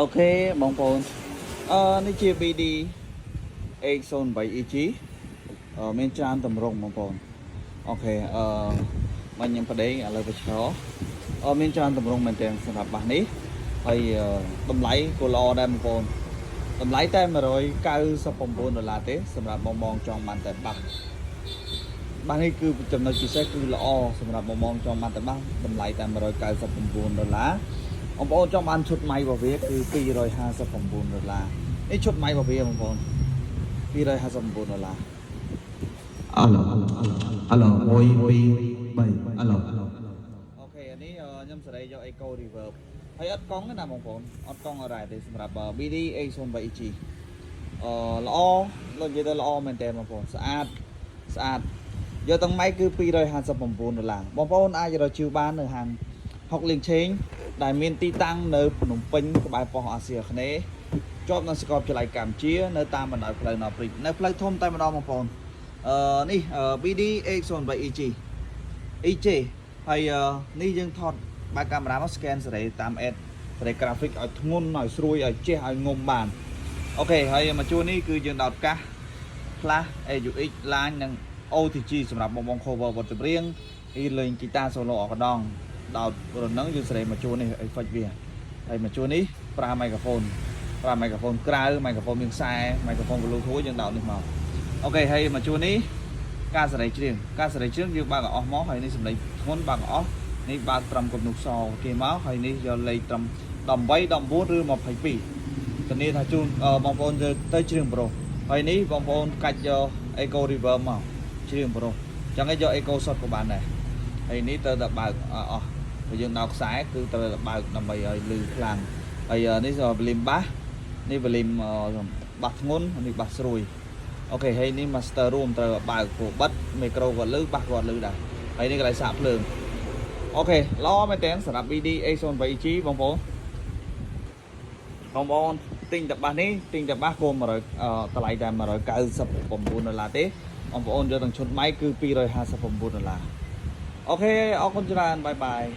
OK បងប្អូននេះជា BD H08EG មានច្រើនតម្រងបងប្អូន OK បាញ់ខ្ញុំប្តេងឥឡូវបច្ឆោមានច្រើនតម្រងមែនទែនសម្រាប់បាសនេះហើយតម្លៃក៏ល្អដែរបងប្អូនតម្លៃតែ199ដុល្លារទេសម្រាប់បងបងចង់បានតែបាសបាសនេះគឺចំណុចពិសេសគឺល្អសម្រាប់បងបងចង់បានតែបាសតម្លៃតែ199ដុល្លារបងប្អូនចង់បានឈុត mic របស់វាគឺ259ដុល្លារនេះឈុត mic របស់វាបងប្អូន259ដុល្លារ អាឡូអាឡូ1 2 3អាឡូ OK អានេះខ្ញុំសេរីយក Echo Reverb ហើយអត់កង់ទេណាបងប្អូនអត់កង់អត់ដែរទេសម្រាប់ BD A08EG ល្អលោកនិយាយទៅល្អមែនតើបងប្អូនស្អាតស្អាតយកទាំង mic គឺ259ដុល្លារបងប្អូនអាចរកជាវបាននៅហាងហុកលៀងឆេងដែលមានទីតាំងនៅភ្នំពេញក្បែរប៉ុស្តិ៍អាស៊ីអាគ្នេយ៍ជាប់នឹងសាកលវិទ្យាល័យកម្ពុជានៅតាមបណ្ដោយផ្លូវណព្រិចនៅផ្លូវធំតែម្ដងបងប្អូននេះ BD A08EG EJ ហើយនេះយើងថតបែបកាមេរ៉ាមក scan សេរីតាម app សេរី graphic ឲ្យធ្ងន់ឲ្យស្រួយឲ្យចេះឲ្យងំបាន OK ហើយមកជួរនេះគឺយើងដោតកាស flash AUX line និង OTG សម្រាប់បងបង cover បទចម្រៀងអ៊ីលេងហ្គីតា solo អកដងដោតរនឹងយើងសេរីមកជួរនេះ effect វាហើយមកជួរនេះប្រើ microphone ប្រើ microphone ក្រៅ microphone មានខ្សែ microphone Bluetooth យើងដោតនេះមក OK ហើយមកជួរនេះ ការសេរីច្រៀងការសេរីច្រៀងយើងបើកឲ្យអស់មកហើយនេះសំឡេងធ្ងន់បើកឲ្យអស់នេះបើកត្រឹមគំនុកសគេមកហើយនេះយកលេខត្រឹម18 19ឬ22ធានាថាជូនបងប្អូនទៅទៅច្រៀងប្រុសហើយនេះបងប្អូនកាច់យក Echo Reverb មកច្រៀងប្រុសចឹងឯងយក Echo សុទ្ធក៏បានដែរហើយនេះត្រូវតែបើកឲ្យអស់ព្រោះយើងដោតខ្សែគឺត្រូវតែបើកដើម្បីឲ្យលឺខ្លាំងហើយនេះ volume bass នេះ volume bass ធ្ងន់នេះ bass ស្រួយ OK ហើយនេះ master room ត្រូវបើកព្រោះបិទមីក្រូគាត់លឺបាសគាត់លឺដែរហើយនេះកន្លែងសាកភ្លើង OK ល្អមែនតើសម្រាប់ BD A08G បងប្អូនបងប្អូនទិញតែបាសនេះទិញតែបាសគោ100តម្លៃតែ199ដុល្លារទេបងប្អូនយកទាំងឈុត mic គឺ259ដុល្លារ OK អរគុណច្រើន bye bye.